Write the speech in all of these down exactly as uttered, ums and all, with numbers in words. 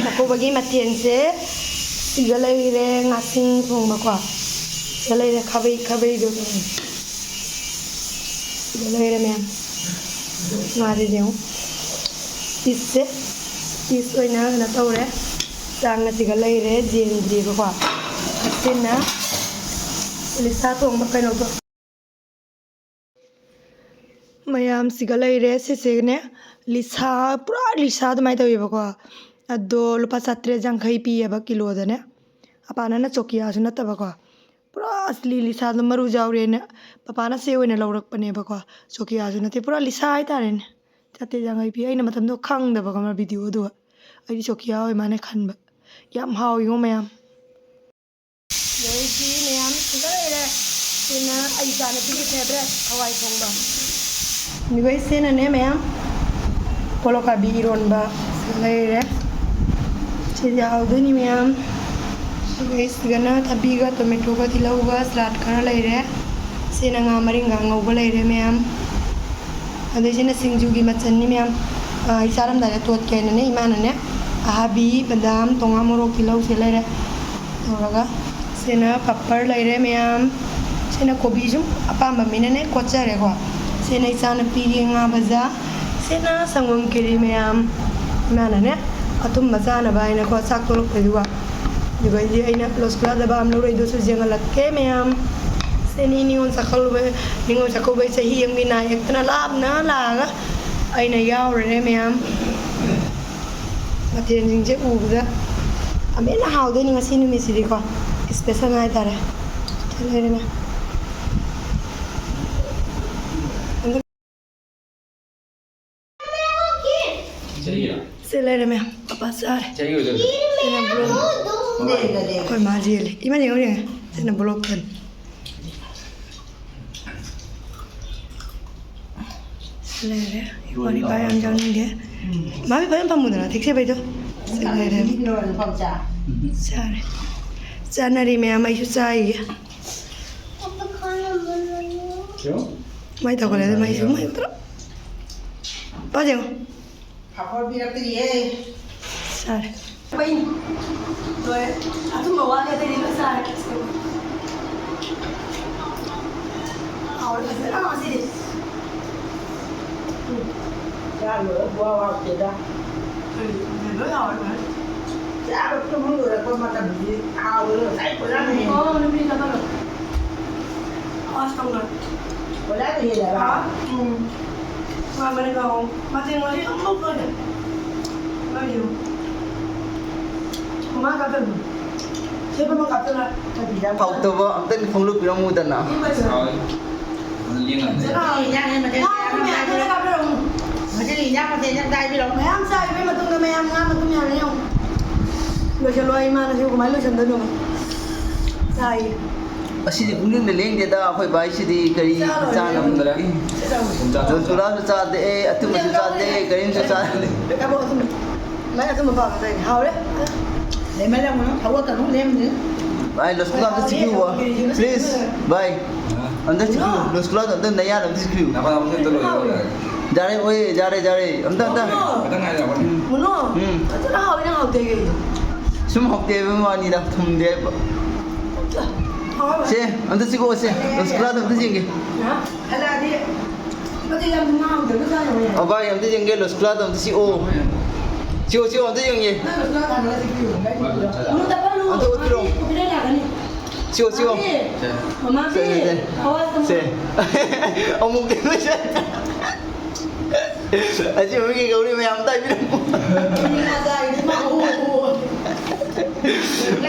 ꯆꯥꯛꯀꯧꯕꯒꯤ ꯃꯊꯦꯜꯁꯦ ꯁꯤꯒ ꯂꯩꯔꯦ, ꯉꯥꯁꯤꯡ ꯊꯣꯡꯕꯀꯣ꯫ ꯁꯤꯒ ꯂꯩꯔꯦ, ꯈꯥꯕꯩ, ꯈꯥꯕꯩꯗꯣ꯫ ꯁꯤꯒ ꯂꯩꯔꯦ, ꯃꯌꯥꯝ꯫ ꯉꯥꯁꯤꯗꯤ ꯌꯦꯡꯉꯨ꯫ ꯄꯤꯁꯁꯦ, ꯄꯤꯁ ꯑꯣꯏꯅ ꯀꯩꯅꯣ ꯇꯧꯔꯦ꯫ ꯆꯥꯡ ꯑꯁꯤꯒ ꯂꯩꯔꯦ, ꯌꯦꯟꯗ꯭ꯔꯤꯕꯀꯣ꯫ ꯑꯁꯤꯅ ꯂꯤꯁꯥ ꯊꯣꯡꯕ ꯀꯩꯅꯣꯗꯣ꯫ ꯃꯌꯥꯝꯁꯤꯒ ꯂꯩꯔꯦ꯫ ꯁꯤꯁꯤꯅꯦ ꯂꯤꯁꯥ, ꯄꯨꯔꯥ ꯂꯤꯁꯥ ꯑꯗꯨꯃꯥꯏꯅ ꯇꯧꯋꯦꯕꯀꯣ꯫ ꯑꯗꯣ ꯂꯨꯄꯥ ꯆꯥꯇ꯭ꯔꯦꯠ ꯌꯥꯡꯈꯩ ꯄꯤꯌꯦꯕ ꯀꯤꯂꯣꯗꯅꯦ꯫ ꯃꯄꯥꯟꯅ ꯆꯣꯀꯤꯌꯥꯁꯨ ꯅꯠꯇꯕꯀꯣ꯫ ꯄꯨꯔꯥ ꯑꯁꯂꯤ ꯂꯤꯁꯥꯗꯣ ꯃꯔꯨ ꯌꯥꯎꯔꯦꯅ ꯃꯄꯥꯅ ꯆꯦ ꯑꯣꯏꯅ ꯂꯧꯔꯛꯄꯅꯦꯕꯀꯣ꯫ ꯆꯣꯀꯤꯌꯥꯁꯨ ꯅꯠꯇꯦ, ꯄꯨꯔꯥ ꯂꯤꯁꯥ ꯍꯥꯏꯇꯥꯔꯦꯅꯦ꯫ ꯆꯥꯇ꯭ꯔꯦꯠ ꯌꯥꯡꯈꯩ ꯄꯤ꯫ ꯑꯩꯅ ꯃꯇꯝꯗꯣ ꯈꯪꯗꯕ ꯈꯪꯕ꯭ꯔꯥ, ꯚꯤꯗꯤꯑꯣꯗꯨꯒ꯫ ꯑꯩꯗꯤ ꯆꯣꯀꯤꯌꯥ ꯑꯣꯏ ꯃꯥꯅꯦ ꯈꯟꯕ꯫ ꯌꯥꯝ ꯍꯥꯎꯋꯤꯉꯣ ꯃꯌꯥꯝ꯫ ꯑꯗꯩꯗꯤ ꯃꯌꯥꯝ ꯁꯤꯗ ꯂꯩꯔꯦ꯫ ꯁꯤꯅ ꯑꯩ ꯏꯆꯥꯅꯨꯄꯤꯒꯤ ꯐꯦꯕꯔꯦꯠ ꯍꯋꯥꯏ ꯊꯣꯡꯕ꯫ ꯑꯗꯨꯒ ꯏꯆꯦꯅꯅꯦ ꯃꯌꯥꯝ ꯄꯣꯂꯣ ꯀꯥꯕꯤ ꯏꯔꯣꯟꯕ ꯂꯩꯔꯦ꯫ ꯁꯤꯗꯤ ꯍꯥꯎꯗꯣꯏꯅꯤ ꯃꯌꯥꯝ꯫ ꯑꯗꯨꯒ ꯁꯤꯒꯅ ꯊꯕꯤꯒ ꯇꯣꯃꯦꯇꯣꯒ ꯇꯤꯜꯍꯧꯒ ꯁꯂꯥꯗ ꯈꯔ ꯂꯩꯔꯦ꯫ ꯁꯤꯅ ꯉꯥ ꯃꯔꯤꯡꯒ ꯉꯧꯕ ꯂꯩꯔꯦ ꯃꯌꯥꯝ꯫ ꯑꯗꯩ ꯁꯤꯅ ꯁꯤꯡꯖꯨꯒꯤ ꯃꯆꯜꯅꯤ ꯃꯌꯥꯝ꯫ ꯑꯥ, ꯑꯩ ꯆꯥꯔꯝꯗꯥꯏꯗ ꯇꯣꯠꯀꯦ ꯍꯥꯏꯅꯅꯦ ꯏꯃꯥꯅꯅꯦ ꯑꯍꯥꯕꯤ, ꯕꯗꯥꯝ, ꯇꯣꯉꯥ ꯃꯣꯔꯣꯛ, ꯇꯤꯜꯍꯧꯁꯦ ꯂꯩꯔꯦ꯫ ꯇꯧꯔꯒ ꯁꯤꯅ ꯄꯥꯄꯔ ꯂꯩꯔꯦ ꯃꯌꯥꯝ꯫ ꯁꯤꯅ ꯀꯣꯕꯤ ꯁꯨꯝ ꯑꯄꯥꯝꯕ ꯃꯤꯅꯅꯦ ꯀꯣꯠꯆꯔꯦꯀꯣ꯫ ꯁꯤꯅ ꯏꯆꯥꯅꯨꯄꯤꯒꯤ ꯉꯥ ꯚꯖꯥ꯫ ꯁꯤꯅ ꯁꯪꯒꯣꯝ ꯈꯦꯔꯤ ꯃꯌꯥꯝ꯫ ꯏꯃꯥꯅꯅꯦ ꯑꯊꯨꯝꯕ ꯆꯥꯅꯕ ꯍꯥꯏꯅꯀꯣ ꯆꯥꯛ ꯇꯣꯛꯂꯛꯄꯩꯗꯨꯒ꯫ ꯑꯗꯨꯒ ꯑꯩꯗꯤ ꯑꯩꯅ ꯂꯣꯁꯀꯨꯂꯥ ꯗꯕꯥ ꯑꯃ ꯂꯧꯔꯛꯏꯗꯨꯁꯨ ꯌꯦꯡꯍꯜꯂꯛꯀꯦ ꯃꯌꯥꯝ꯫ ꯁꯤꯅꯤ ꯅꯤꯉꯣꯜ ꯆꯥꯛꯀꯧꯕ, ꯅꯤꯉꯣꯜ ꯆꯥꯛꯀꯧꯕꯩ ꯆꯍꯤ ꯑꯃꯒꯤ ꯅꯥꯏ ꯌꯦꯛꯇꯅ ꯂꯥꯞꯅ ꯂꯥꯛꯑꯒ ꯑꯩꯅ ꯌꯥꯎꯔꯨꯔꯦ ꯃꯌꯥꯝ꯫ ꯃꯊꯦꯜꯁꯤꯡꯁꯦ ꯎꯕꯗ ꯑꯃꯦꯟꯅ ꯍꯥꯎꯗꯣꯏꯅꯤ ꯉꯁꯤ ꯅꯨꯃꯤꯠꯁꯤꯗꯤꯀꯣ, ꯏꯁꯄꯦꯁꯦꯜ ꯍꯥꯏꯇꯥꯔꯦ꯫ ꯁꯤ ꯂꯩꯔꯦ ꯃꯌꯥꯝ꯫ ꯁꯤ ꯂꯩꯔꯦ ꯃꯌꯥꯝ, ꯄꯄꯥ ꯆꯥꯔꯦ꯫ ꯁꯤꯅ ꯕ꯭ꯂꯣꯛ꯫ ꯑꯩꯈꯣꯏ ꯃꯥ ꯌꯦꯜꯂꯦ꯫ ꯏꯃꯥ ꯌꯦꯡꯉꯨ, ꯌꯦꯡꯉꯦ꯫ ꯁꯤꯅ ꯕ꯭ꯂꯣꯛ ꯇꯟ꯫ ꯁꯤ ꯂꯩꯔꯦ꯫ ꯋꯥꯔꯤ ꯄꯥ ꯌꯥꯝ ꯌꯥꯎꯅꯤꯡꯗꯦ꯫ ꯃꯥꯃꯤ ꯐꯖꯅ ꯐꯝꯃꯨꯗꯅ, ꯊꯦꯛꯆꯦ ꯕꯩꯗꯣ꯫ ꯁꯤ ꯂꯩꯔꯦ꯫ ꯆꯥꯔꯦ꯫ ꯆꯥꯅꯔꯤ ꯃꯌꯥꯝ, ꯑꯩꯁꯨ ꯆꯥꯏꯒꯦ꯫ ꯀꯃꯥꯏꯅ ꯇꯧꯈꯠꯂꯦ? ꯃꯩꯁꯨ ꯃꯩ ꯎꯠꯇ꯭ꯔꯣ? ꯄꯥ ꯌꯦꯡꯉꯣ꯫ ꯐꯥꯐꯣꯔ ꯄꯤꯔꯛꯇ꯭ꯔꯤꯌꯦ꯫ ꯆꯥꯔꯦ꯫ ꯄꯩꯅꯤ꯫ ꯂꯣꯏꯔꯦ꯫ ꯑꯊꯨꯝꯕ ꯋꯥꯠꯂꯦ, ꯑꯇꯩꯗꯤ ꯂꯣꯏ ꯆꯥꯔꯦ꯫ ꯍꯥꯎꯔꯦ ꯐꯖꯅ ꯉꯁꯤꯗꯤ꯫ ꯎꯝ꯫ ꯆꯥ ꯂꯣꯏꯔ ꯕꯣꯔꯥ ꯍꯥꯞꯇꯦꯗ꯫ ꯎꯝ, ꯂꯣꯏ ꯍꯥꯎꯔꯦ ꯐꯖꯅ꯫ ꯆꯥꯕ ꯇꯨꯝꯕ ꯂꯣꯏꯔꯛꯄ ꯃꯇꯝꯗꯗꯤ ꯍꯥꯎꯔꯦ, ꯉꯁꯥꯏ ꯄꯣꯌꯥꯅ ꯍꯦꯜꯂꯦ꯫ ꯑꯣ, ꯅꯨꯄꯤ ꯆꯠꯄ ꯂꯣꯏꯔꯦ꯫ ꯑꯁ, ꯇꯧꯗꯣꯔꯦ꯫ ꯄꯣꯌꯥꯅ ꯍꯦꯜꯂꯦꯕ꯫ ꯍꯥ? ꯎꯝ꯫ ꯃꯥ ꯃꯅꯤꯡ ꯍꯥꯎ꯫ ꯃꯥꯗꯤ ꯉꯁꯤ ꯑꯃꯨꯛ ꯂꯣꯏꯔꯦ꯫ ꯂꯣꯏꯔꯦ꯫ ꯃꯃꯥ ꯀꯥꯞꯇꯣꯏꯅꯣ? ꯁꯤ ꯃꯃꯥ ꯀꯥꯞꯇꯣꯏꯔꯥ? ꯍꯥꯎꯇꯕ ꯑꯝꯇꯪ ꯐꯣꯡꯗꯣꯛꯄꯤꯔꯝꯃꯨꯗꯅ꯫ ꯁꯤ ꯃꯆꯜ꯫ ꯍꯥꯎꯋꯦ꯫ ꯐꯖꯅ ꯌꯦꯡꯉꯝꯗꯦ꯫ ꯉꯥ ꯃꯌꯥꯝ ꯂꯩꯔꯒ ꯍꯥꯞꯄꯤꯔꯛꯎ꯫ ꯉꯁꯤꯒꯤ ꯏꯟꯖꯥꯡ ꯃꯊꯦꯜꯁꯦ ꯑꯝꯇ ꯍꯥꯏꯕꯤꯔꯛꯎ꯫ ꯃꯌꯥꯝ ꯆꯥꯏꯕꯩ ꯃꯇꯨꯡꯗ ꯃꯌꯥꯝ ꯉꯥ ꯃꯇꯨꯝ ꯌꯥꯝ ꯌꯦꯡꯉꯨ꯫ ꯂꯣꯏꯁꯜꯂꯣ, ꯑꯩ ꯃꯥꯅ ꯁꯤꯕꯨ ꯀꯃꯥꯏꯅ ꯂꯣꯏꯁꯟꯗꯣꯏꯅꯣ? ꯆꯥꯏꯌꯦ꯫ ꯑꯁꯤꯗꯤ ꯄꯨꯛꯅꯤꯡꯗ ꯂꯦꯡꯗꯦꯗ, ꯑꯩꯈꯣꯏ ꯚꯥꯏꯁꯤꯗꯤ ꯀꯔꯤ ꯆꯥꯅꯕ? ꯆꯥꯗ꯭ꯔꯦ꯫ ꯔꯁꯒꯨꯂꯥꯁꯨ ꯆꯥꯗꯦ, ꯑꯊꯨꯝꯕꯁꯨ ꯆꯥꯗꯦ, ꯀꯔꯤꯝꯁꯨ ꯆꯥꯗꯦ꯫ ꯀꯕꯣꯛ ꯑꯊꯨꯝꯕ꯫ ꯃꯥꯏ ꯑꯊꯨꯝꯕ ꯄꯥꯝꯕ ꯇꯧꯔꯤꯅꯦ꯫ ꯍꯥꯎꯔꯦ꯫ ꯂꯦꯃꯟ ꯂꯦꯃꯟ ꯍꯧꯒꯠꯀꯅꯨ, ꯂꯦꯃꯟ꯫ ꯚꯥꯏ, ꯔꯁꯒꯨꯂꯥ ꯑꯝꯇ ꯆꯤꯛꯄꯤꯌꯨꯕ꯫ Please, ꯚꯥꯏ꯫ ꯑꯝꯇ ꯆꯤꯛꯄꯤꯌꯨ꯫ ꯔꯁꯒꯨꯂꯥꯗꯣ ꯑꯝꯇ ꯅꯌꯥꯗ ꯑꯝꯇ ꯆꯤꯛꯄꯤꯌꯨ꯫ ꯅꯥꯀꯣꯡ ꯑꯝꯇ ꯂꯣꯏꯌꯣ꯫ ꯌꯥꯔꯦ, ꯑꯣꯏ, ꯌꯥꯔꯦ, ꯌꯥꯔꯦ꯫ ꯑꯝꯇ, ꯑꯝꯇ꯫ ꯈꯤꯇꯪ ꯉꯥꯏꯔꯦ, ꯌꯥꯔꯦ꯫ ꯃꯨꯅꯣ꯫ ꯎꯝ꯫ ꯐꯖꯅ ꯍꯥꯎꯋꯤ, ꯅꯪ ꯍꯥꯎꯇꯦ ꯀꯩꯒꯤꯅꯣ? ꯁꯨꯝ ꯍꯥꯎꯇꯦ ꯍꯥꯏꯕ ꯋꯥꯅꯤꯗ, ꯊꯨꯝꯗꯦ ꯍꯥꯏꯕ꯫ ꯁꯦ, ꯑꯝꯇ ꯆꯤꯛꯑꯣ, ꯁꯦ꯫ ꯔꯁꯒꯨꯂꯥꯗꯣ ꯑꯝꯇ ꯌꯦꯡꯒꯦ꯫ ꯍꯜꯂꯛꯑꯗꯤ ꯃꯗꯤ ꯌꯥꯝ ꯉꯥꯡꯗꯕ ꯆꯥꯅꯕ ꯌꯥꯏ꯫ ꯑꯣ, ꯚꯥꯏ, ꯑꯝꯇ ꯌꯦꯡꯒꯦ, ꯔꯁꯒꯨꯂꯥꯗꯣ ꯑꯝꯇ ꯆꯤꯛꯑꯣ꯫ ꯆꯤꯛꯑꯣ, ꯆꯤꯛꯑꯣ, ꯑꯝꯇ ꯌꯦꯡꯒꯦ꯫ ꯅꯪ ꯔꯁꯒꯨꯂꯥ ꯊꯥꯡꯒꯠꯂ ꯆꯤꯛꯄꯤꯌꯣ, ꯃꯨꯅꯣ ꯇꯞꯄꯜꯂꯨ꯫ ꯑꯝꯇ ꯎꯠꯄꯤꯔꯣ꯫ ꯃꯥꯗꯤ copyright ꯂꯥꯛꯀꯅꯤ꯫ ꯆꯤꯛꯑꯣ, ꯆꯤꯛꯑꯣ꯫ ꯃꯥꯗꯤ ꯁꯦ, ꯁꯦ, ꯁꯦ꯫ ꯍꯋꯥꯏ ꯁꯦ꯫ ꯑꯃꯨꯛ ꯌꯦꯡꯉꯨꯁꯦ꯫ ꯑꯁꯤ ꯃꯃꯤꯡ ꯀꯩ ꯀꯧꯔꯤ ꯃꯌꯥꯝ ꯑꯝꯇ ꯍꯥꯏꯕꯤꯔꯝꯃꯨ꯫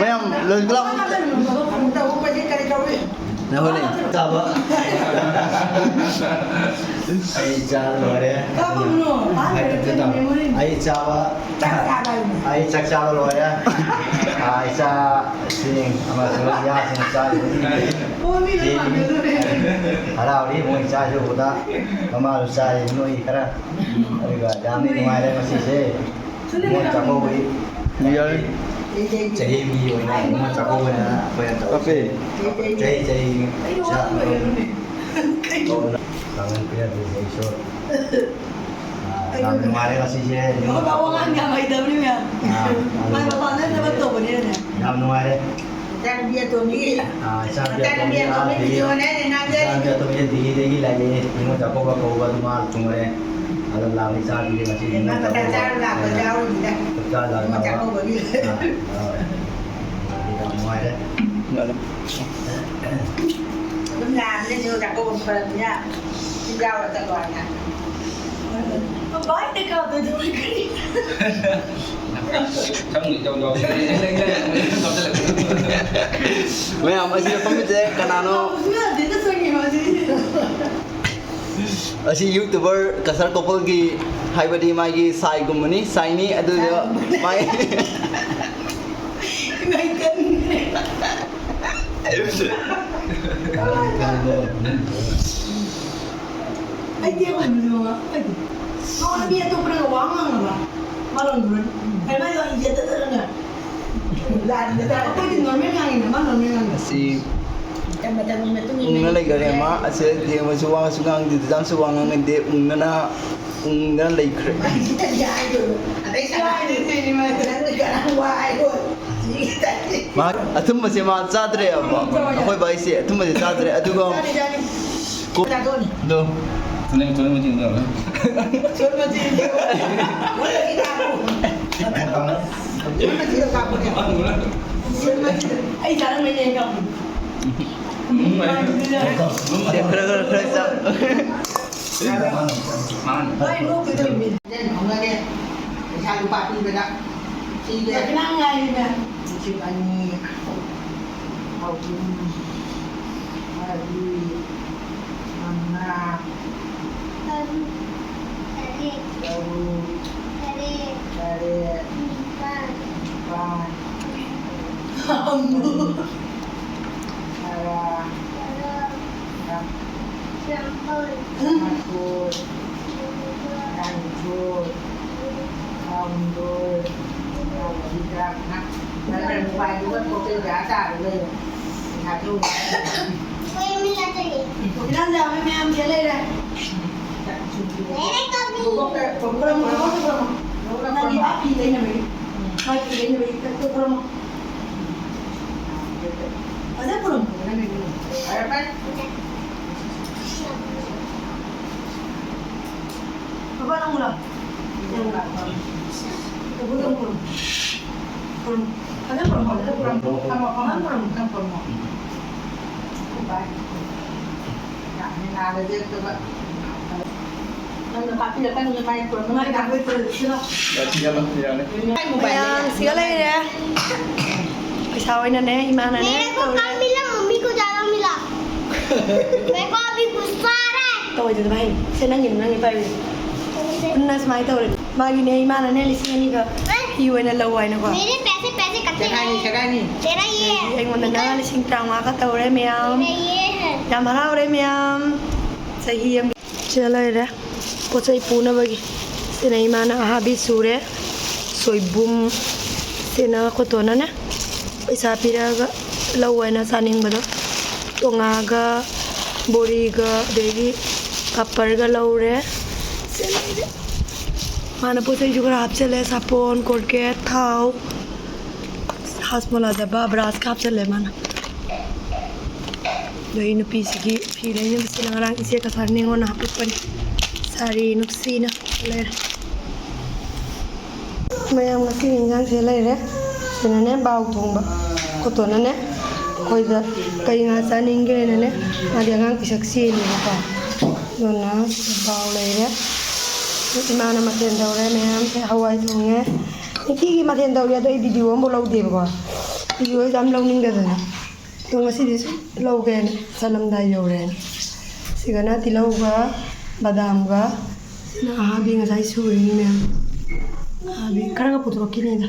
ꯃꯌꯥꯝ ꯂꯣꯏ ꯄꯨꯂꯞ꯫ ꯅꯈꯣꯏꯅꯦ ꯆꯥꯕ꯫ ꯑꯩ ꯆꯥ ꯂꯣꯏꯔꯦ꯫ ꯑꯩ ꯆꯥꯕ꯫ ꯑꯩ ꯆꯥꯛ ꯆꯥꯕ ꯂꯣꯏꯔꯦ꯫ ꯑꯥ, ꯏꯆꯥꯁꯤꯡ ꯑꯃꯁꯨꯡ ꯏꯌꯥꯁꯤꯡ ꯆꯥꯔꯤꯕꯅꯤ꯫ ꯍꯔꯥꯎꯔꯤ ꯃꯣꯏ ꯆꯥꯔꯤꯕꯗ꯫ ꯃꯃꯥꯁꯨ ꯆꯥꯔꯤ, ꯅꯣꯏ ꯈꯔ꯫ ꯑꯗꯨꯒ ꯌꯥꯝꯅ ꯅꯨꯡꯉꯥꯏꯔꯦ ꯉꯁꯤꯁꯦ꯫ ꯅꯤꯉꯣꯜ ꯆꯥꯛꯀꯧꯕꯒꯤ ꯌꯥꯔꯦ꯫ ꯆꯍꯤ ꯑꯃꯒꯤ ꯑꯣꯏꯅ ꯅꯤꯉꯣꯜ ꯆꯥꯛꯀꯧꯕ ꯑꯣꯏꯅ ꯑꯩꯈꯣꯏꯅ ꯇꯧꯔꯤꯁꯦ꯫ ꯀꯥꯞꯄꯦ꯫ ꯆꯍꯤ ꯆꯍꯤ ꯆꯥꯛ ꯀꯥꯡꯍꯟ ꯄꯤꯔꯛꯂꯤꯕ ꯏꯁꯣꯔ꯫ ꯑꯥ, ꯌꯥꯝ ꯅꯨꯡꯉꯥꯏꯔꯦ ꯉꯁꯤꯁꯦ꯫ ꯌꯦꯡꯉꯣ, ꯋꯥ ꯉꯥꯡ ꯌꯥꯝ ꯍꯩꯇꯕꯅꯤꯅ꯫ ꯑꯥ, ꯃꯥꯏ ꯃꯄꯥꯟꯗ ꯊꯕꯛ ꯇꯧꯕꯅꯤꯅꯅꯦ꯫ ꯌꯥꯝ ꯅꯨꯡꯉꯥꯏꯔꯦ꯫ ꯏꯆꯥꯅꯨꯄꯤ ꯑꯇꯣꯝꯕꯤ꯫ ꯑꯥ, ꯏꯆꯥꯅꯨꯄꯤ ꯏꯆꯥꯅꯨꯄꯤ ꯑꯇꯣꯝꯕꯤ ꯑꯇꯣꯝꯕꯤ ꯑꯥ, ꯚꯤꯗꯤꯑꯣꯅꯦ ꯑꯩꯅ ꯅꯝꯖꯔꯤꯁꯦ꯫ ꯏꯆꯥꯅꯨꯄꯤ ꯑꯇꯣꯝꯕꯤ ꯗꯤꯜꯂꯤꯗꯒꯤ ꯂꯥꯛꯑꯦ꯫ ꯅꯤꯉꯣꯜ ꯆꯥꯛꯀꯧꯕ ꯀꯧꯕ ꯑꯗꯨ ꯃꯥ ꯊꯨꯡꯉꯔꯦ꯫ ꯑꯗꯣ ꯂꯥꯛꯑꯦ ꯏꯆꯥꯅꯨꯄꯤ ꯉꯁꯤ ꯅꯤꯉꯣꯜ ꯃꯥ ꯆꯥꯛꯀꯧꯕ꯫ ꯆꯥꯔꯨ ꯂꯥꯛꯄ ꯑꯥ, ꯌꯥꯎꯔꯤꯅꯤꯗ꯫ ꯆꯥꯛ ꯆꯥꯔꯨ ꯅꯤꯉꯣꯜ ꯂꯥꯛꯄ꯫ ꯆꯥꯛꯀꯧꯕꯒꯤ꯫ ꯑꯥ, ꯑꯥ꯫ ꯌꯥꯝ ꯅꯨꯡꯉꯥꯏꯔꯦ꯫ ꯑꯗꯨꯝ ꯂꯥꯛꯑꯕꯅꯤꯅ ꯅꯤꯉꯣꯜ ꯆꯥꯛꯀꯧꯕ ꯐꯔꯕꯅꯤꯅ꯫ ꯁꯤ ꯌꯥꯎꯔ ꯆꯠꯂꯣ ꯍꯥꯏꯅ꯫ ꯕꯥꯏ, ꯇꯦꯛ ꯑꯥꯎꯠ ꯇꯧꯗꯣꯏ ꯀꯔꯤ? ꯃꯌꯥꯝ ꯑꯁꯤꯗ ꯐꯝꯃꯤꯁꯦ ꯀꯅꯥꯅꯣ? ꯑꯁꯤ YouTuber ꯀꯁꯔ ꯀꯣꯄꯜꯒꯤ, ꯍꯥꯏꯕꯗꯤ ꯃꯥꯒꯤ ꯁꯥꯏꯒꯨꯝꯕꯅꯤ, ꯁꯥꯏꯅꯤ, ꯑꯗꯨꯗ ꯃꯥꯏ ꯏꯃꯥꯏ ꯀꯟꯈ꯭ꯔꯦ꯫ ꯑꯩꯗꯤ ꯑꯃꯨꯛꯁꯨ ꯑꯩꯗꯤ ꯃꯥ ꯃꯤ ꯑꯇꯣꯞꯄꯅꯒ ꯋꯥ ꯉꯥꯡꯉꯕ ꯃꯥ ꯂꯣꯟꯗꯨꯔ ꯀꯩꯃꯥꯏ ꯂꯣꯟ ꯌꯦꯠꯇꯗꯅ ꯂꯥꯟꯗ ꯑꯩꯈꯣꯏꯗꯤ ꯅꯣꯔꯃꯦꯜ ꯉꯥꯡꯉꯤꯅ ꯃꯥ ꯅꯣꯔꯃꯦꯜ ꯉꯥꯡꯉꯤ꯫ ꯑꯁꯤ ꯃꯇꯝ ꯃꯇꯝꯒꯤ ꯃꯇꯨꯡ ꯏꯟꯅ ꯎꯪꯅ ꯂꯩꯈꯔꯦ ꯃꯥ꯫ ꯑꯁꯤ ꯌꯦꯡꯕꯁꯨ ꯋꯥꯁꯨ ꯉꯥꯡꯗꯦ, ꯗꯤꯖꯥꯏꯟꯁꯨ ꯋꯥ ꯉꯥꯡꯅꯗꯦ, ꯎꯪꯅꯅ ꯎꯪꯗꯅ ꯂꯩꯈ꯭ꯔꯦ꯫ ꯑꯗꯩ ꯁꯥꯟꯅꯔꯤꯗꯨꯅꯤ ꯃꯥ ꯅꯪꯅ ꯀꯅꯥ ꯋꯥ ꯍꯥꯏꯔꯣ? ꯃꯥ ꯑꯊꯨꯝꯕꯁꯦ ꯃꯥ ꯆꯥꯗ꯭ꯔꯦꯕ꯫ ꯑꯩꯈꯣꯏ ꯕꯥꯏꯁꯦ ꯑꯊꯨꯝꯕꯁꯦ ꯆꯥꯗ꯭ꯔꯦ꯫ ꯑꯗꯨꯒ ꯆꯥꯅꯤ, ꯆꯥꯅꯤ꯫ ꯀꯣ-, ꯆꯥꯊꯣꯛꯑꯅꯤ꯫ ꯑꯗꯣ ꯆꯨꯅꯦ, ꯆꯨꯅꯦ ꯃꯆꯤꯟ ꯆꯥꯎꯔꯦ꯫ ꯁꯣꯏ ꯃꯆꯤꯟ꯫ ꯁꯣꯏ ꯃꯆꯤꯟ ꯀꯥꯞꯄꯨꯅꯦ꯫ ꯁꯣꯏ ꯃꯆꯤꯟ꯫ ꯑꯩ ꯆꯥꯔꯝꯕꯩꯅꯦ ꯑꯩ ꯀꯥꯞꯄꯨ꯫ ꯎꯝ, ꯈꯔ, ꯈꯔ, ꯈꯔ ꯆꯥ꯫ ꯃꯥꯅ꯫ ꯍꯣꯏ, ꯅꯣꯛꯇꯣꯏ ꯇꯧꯔꯤꯃꯤ꯫ ꯍꯧꯅꯔꯦ꯫ ꯄꯩꯁꯥ ꯂꯨꯄꯥ ꯄꯤꯕꯗ ꯁꯤꯗ ꯗꯈꯤꯅꯥ ꯉꯥꯏꯔꯤꯕ꯫ ꯂꯤꯁꯤꯡ ꯑꯅꯤ, ꯑꯍꯨꯝ, ꯃꯔꯤ, ꯃꯉꯥ, ꯇꯔꯨꯛ, ꯇꯔꯦꯠ, ꯇꯔꯨꯛ, ꯇꯔꯦꯠ, ꯇꯔꯦꯠ, ꯅꯤꯄꯥꯟ, ꯅꯤꯄꯥꯟ, ꯑꯃꯨꯛ꯫ ꯇꯔꯥ꯫ ꯇꯔꯥ꯫ ꯇꯔꯥ꯫ ꯇꯔꯥꯃꯥꯊꯣꯏ꯫ ꯇꯔꯥꯃꯥꯊꯣꯏ꯫ ꯇꯔꯥꯃꯥꯊꯣꯏ꯫ ꯇꯔꯥꯍꯨꯝꯗꯣꯏ꯫ ꯇꯔꯥꯃꯔꯤ꯫ ꯇꯔꯥꯃꯉꯥ꯫ ꯇꯔꯥꯇꯔꯨꯛ ꯄꯥꯏꯗꯨꯒ ꯄꯣꯠ ꯆꯩ ꯕꯖꯥꯔ ꯇꯥꯔ ꯂꯩꯔꯦ꯫ ꯄꯩꯁꯥꯁꯨ ꯏꯟꯖꯥꯡ ꯌꯥꯝꯃꯦ ꯃꯌꯥꯝ ꯁꯤꯗ ꯂꯩꯔꯦ꯫ ꯈꯨꯔꯨꯝꯃꯣ, ꯈꯨꯔꯨꯝꯃꯣ, ꯈꯨꯔꯨꯝꯃꯣ꯫ ꯅꯪꯒꯤ ꯐꯤ ꯂꯩꯅꯕꯒꯤ꯫ ꯃꯥꯏ ꯐꯤ ꯂꯩꯅꯕꯒꯤ ꯈꯨꯔꯨꯝꯃꯣ꯫ ꯐꯖꯅ ꯈꯨꯔꯨꯝꯃꯣ꯫ ꯐꯔꯦ, ꯐꯔꯦ꯫ ꯕꯕꯥ ꯅꯪꯕꯨꯔꯣ? ꯅꯪꯕꯨꯔꯣ? ꯕꯕꯥ ꯅꯪꯕꯨꯔꯣ? ꯈꯨꯔꯨꯝꯃꯣ꯫ ꯐꯖꯅ ꯈꯨꯔꯨꯝꯃꯣ, ꯐꯖꯅ ꯈꯨꯔꯨꯝꯃꯣ꯫ ꯐꯖꯅ ꯈꯨꯔꯨꯝꯃꯣ, ꯐꯖꯅ ꯈꯨꯔꯨꯝꯃꯣ꯫ ꯃꯌꯥꯝ ꯁꯤꯒ ꯂꯩꯔꯦ꯫ ꯄꯩꯁꯥ ꯑꯣꯏꯅꯅꯦ, ꯏꯃꯥꯅꯅꯦ ꯇꯧꯔꯦ꯫ ꯇꯧꯏꯗꯨꯅ ꯚꯥꯏ, ꯁꯦ ꯅꯪꯒꯤꯅ ꯅꯪꯒꯤ ꯄꯥꯏꯕꯤꯌꯨ꯫ ꯄꯨꯟꯅ ꯁꯨꯃꯥꯏꯅ ꯇꯧꯔꯦ꯫ ꯃꯥꯒꯤꯅꯦ, ꯏꯃꯥꯅꯅꯦ ꯂꯤꯁꯤꯡ ꯑꯅꯤꯒ ꯐꯤ ꯑꯣꯏꯅ ꯂꯧ ꯍꯥꯏꯅꯀꯣ꯫ मेरे पैसे, पैसे कब तक आएंगे? ꯑꯗꯒꯤ ꯑꯩꯉꯣꯟꯗꯅ ꯂꯤꯁꯤꯡ ꯇꯔꯥꯃꯉꯥꯒ ꯇꯧꯔꯦ ꯃꯌꯥꯝ꯫ मेरा ये है। ꯌꯥꯝ ꯍꯔꯥꯎꯔꯦ ꯃꯌꯥꯝ꯫ ꯆꯍꯤ ꯑꯃ ꯁꯤꯗ ꯂꯩꯔꯦ꯫ ꯄꯣꯠ ꯆꯩ ꯄꯨꯅꯕꯒꯤ꯫ ꯁꯤꯅ ꯏꯃꯥꯅ ꯑꯍꯥꯕꯤ ꯁꯨꯔꯦ꯫ ꯁꯣꯏꯕꯨꯝ꯫ ꯁꯤꯅ ꯈꯣꯠꯇꯣꯅꯅꯦ ꯄꯩꯁꯥ ꯄꯤꯔꯛꯑꯒ ꯂꯧ ꯍꯥꯏꯅ ꯆꯥꯅꯤꯡꯕꯗꯣ꯫ ꯇꯣꯉꯥꯒ ꯕꯣꯔꯤꯒ ꯑꯗꯒꯤ ꯄꯥꯄꯔꯒ ꯂꯧꯔꯦ꯫ ꯁꯤ ꯂꯩꯔꯦ꯫ ꯃꯥꯅ ꯄꯣꯠ ꯆꯩꯁꯨ ꯈꯔ ꯍꯥꯞꯆꯜꯂꯦ꯫ ꯁꯥꯄꯣꯟ, ꯀꯣꯜꯒꯦꯠ, ꯊꯥꯎ, ꯍꯥꯖꯃꯣꯂꯥꯗꯕ ꯕ꯭ꯔꯥꯁꯀ ꯍꯥꯞꯆꯜꯂꯦ ꯃꯥꯅ꯫ ꯑꯗꯣ ꯑꯩ ꯅꯨꯄꯤꯁꯤꯒꯤ ꯐꯤ ꯂꯩꯅꯕꯁꯤꯅ ꯉꯔꯥꯡ ꯏꯆꯦ ꯀꯁꯥꯔ ꯅꯤꯉꯣꯟꯅ ꯍꯥꯞꯄꯛꯄꯅꯤ꯫ ꯁꯥꯔꯤ ꯅꯨꯡꯁꯤꯅ ꯂꯩꯔꯦ꯫ ꯃꯌꯥꯝ ꯉꯁꯤꯒꯤ ꯏꯟꯖꯥꯡꯁꯦ ꯂꯩꯔꯦ꯫ ꯁꯤꯅꯅꯦ ꯕꯥꯎ ꯊꯣꯡꯕ꯫ ꯀꯣꯇꯣꯅꯅꯦ ꯑꯩꯈꯣꯏꯗ ꯀꯩ ꯉꯥ ꯆꯥꯅꯤꯡꯒꯦꯅꯅꯦ ꯃꯥꯗꯤ ꯑꯉꯥꯡ ꯄꯤꯁꯛ ꯆꯦꯜꯂꯦꯕꯀꯣ꯫ ꯑꯗꯨꯅ ꯕꯥꯎ ꯂꯩꯔꯦ꯫ ꯏꯃꯥꯅ ꯃꯊꯦꯜ ꯇꯧꯔꯦ ꯃꯌꯥꯝꯁꯦ꯫ ꯍꯋꯥꯏ ꯊꯣꯡꯉꯦ꯫ ꯅꯨꯡꯇꯤꯒꯤ ꯃꯊꯦꯜ ꯇꯧꯔꯤ ꯑꯗꯣ ꯑꯩ ꯚꯤꯗꯤꯑꯣ ꯑꯃꯐꯥꯎ ꯂꯧꯗꯦꯕꯀꯣ꯫ ꯚꯤꯗꯤꯑꯣꯁꯦ ꯌꯥꯝ ꯂꯧꯅꯤꯡꯗꯗꯅ꯫ ꯑꯗꯣ ꯉꯁꯤꯗꯤ ꯁꯨꯝ ꯂꯧꯒꯦꯅ ꯆꯠꯂꯝꯗꯥꯏ ꯌꯧꯔꯦꯅ꯫ ꯁꯤꯒꯅ ꯇꯤꯜꯍꯧꯒ ꯕꯗꯥꯝꯒ꯫ ꯁꯤꯅ ꯑꯍꯥꯕꯤ ꯉꯁꯥꯏ ꯁꯨꯔꯤꯅꯤ ꯃꯌꯥꯝ꯫ ꯑꯍꯥꯕꯤ ꯈꯔꯒ ꯄꯨꯊꯣꯔꯛꯈꯤꯅꯤꯗ꯫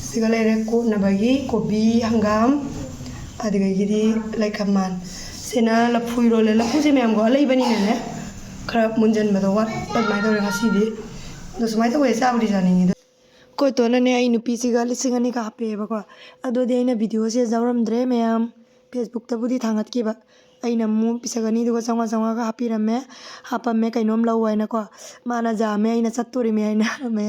ꯁꯤꯒ ꯂꯩꯔꯦ ꯀꯣꯠꯅꯕꯒꯤ ꯀꯣꯕꯤ, ꯍꯪꯒꯥꯝ, ꯑꯗꯨꯗꯒꯤꯗꯤ ꯂꯩꯈꯥꯃꯥꯟ꯫ ꯁꯤꯅ ꯂꯐꯨ ꯏꯔꯣꯜꯂꯦ꯫ ꯂꯐꯨꯁꯦ ꯃꯌꯥꯝꯒꯣ ꯑꯂꯩꯕꯅꯤꯅꯅꯦ ꯈꯔ ꯃꯨꯟꯖꯟꯕꯗꯣ ꯋꯥꯠꯄ ꯑꯗꯨꯃꯥꯏꯅ ꯇꯧꯔꯦ ꯉꯁꯤꯗꯤ꯫ ꯑꯗꯣ ꯁꯨꯃꯥꯏꯅ ꯇꯧꯋꯦ, ꯆꯥꯕꯨꯗꯤ ꯆꯥꯅꯤꯡꯉꯤꯗ꯫ ꯑꯩꯈꯣꯏ ꯇꯣꯟꯅꯅꯦ ꯑꯩ ꯅꯨꯄꯤꯁꯤꯒ ꯂꯤꯁꯤꯡ ꯑꯅꯤꯒ ꯍꯥꯞꯄꯛꯑꯦꯕꯀꯣ꯫ ꯑꯗꯨꯗꯤ ꯑꯩꯅ ꯚꯤꯗꯤꯑꯣꯁꯦ ꯌꯥꯎꯔꯝꯗ꯭ꯔꯦ ꯃꯌꯥꯝ꯫ ꯐꯦꯁꯕꯨꯛꯇꯕꯨꯗꯤ ꯊꯥꯡꯒꯠꯈꯤꯕ꯫ ꯑꯩꯅ ꯑꯃꯨꯛ ꯄꯤꯁꯛ ꯑꯅꯤꯗꯨꯒ ꯆꯥꯝꯃꯉꯥ ꯆꯥꯝꯃꯉꯥꯒ ꯍꯥꯞꯄꯤꯔꯝꯃꯦ꯫ ꯍꯥꯞꯄꯝꯃꯦ, "ꯀꯩꯅꯣꯝ ꯂꯧ" ꯍꯥꯏꯅꯀꯣ꯫ ꯃꯥꯅ ꯖꯥꯝꯃꯦ, ꯑꯩꯅ "ꯆꯠꯇꯣꯔꯤꯃꯤ" ꯍꯥꯏꯅ ꯍꯥꯏꯔꯝꯃꯦ꯫